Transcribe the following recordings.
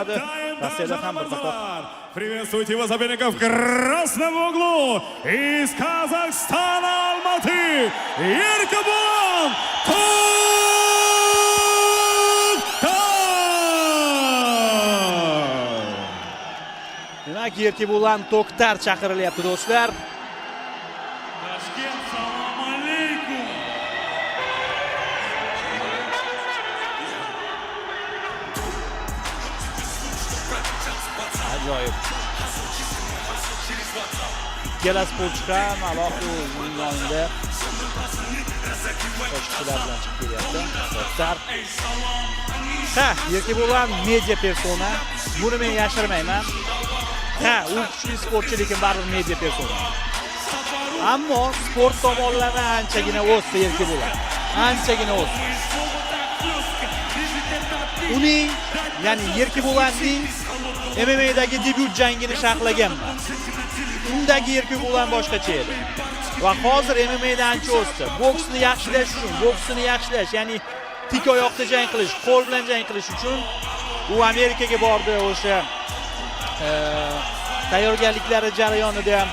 bo'ladi. Rossiyada ham bir qator Приветствуйте его соперника в красном углу из Казахстана, Алматы, Еркебулан Токтар! Demak, Yerkebulan To'ktar chaqirilyapti, do'stlar. Tashkent, salom alaykum! Ajoyib. Ikkala sportchi ham alohida o'zining yonida qo'shiqchilar bilan chiqib kelyapti. To'ktar. Ha, Yerkebulan media persona. Buni men yashirmayman. Ha, u kuchli sportchi, lekin baribir media persona. Ammo sport tomonlama anchagina o'sdi Yerkebulan. Anchagina o'sdi. Uning, ya'ni Yerkebulanning MMAdagi debyut jangini sharhlaganman. Undagi Yerkebulan boshqacha edi. Va hozir MMAda ancha o'sdi. Boksni yaxshilash uchun, boksini yaxshilash, ya'ni tik oyoqda jang qilish, qo'l bilan jang qilish uchun u Amerikaga bordi. O'sha tayyorgarliklari jarayonida ham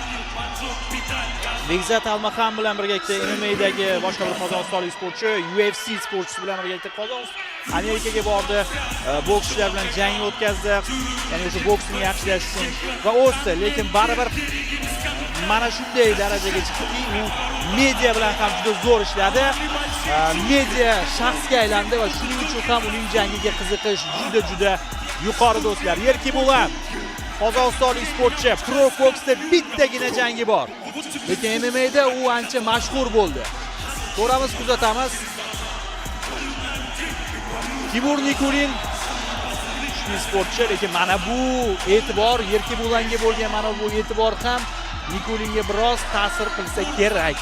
Bekzat Almaxan bilan birgalikda, MMAdagi boshqa bir qozog'istonlik sportchi, UFC sportchisi bilan birgalikda Amerikaga bordi, bokschilar bilan jang o'tkazdi. Ya'ni o'sha boksni yaxshilash uchun va o'sdi, lekin baribir mana shunday darajaga chiqdiki, u media bilan ham juda zo'r ishladi. Media shaxsga aylandi va shuning uchun ham uning jangiga qiziqish juda juda yuqori, do'stlar. Yerkebulan qozog'istonlik sportchi, pro boksda bittagina jangi bor. Lekin MMAda u ancha mashhur bo'ldi. Ko'ramiz, kuzatamiz. Timur Nikulin kuchli sportchi, lekin mana bu e'tibor, Yerkebulanga bo'lgan mana bu e'tibor ham Nikulinga biroz ta'sir qilsa kerak.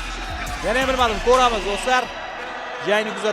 Yana ham bilmadim, ko'ramiz, do'stlar. Jangni kuzatamiz.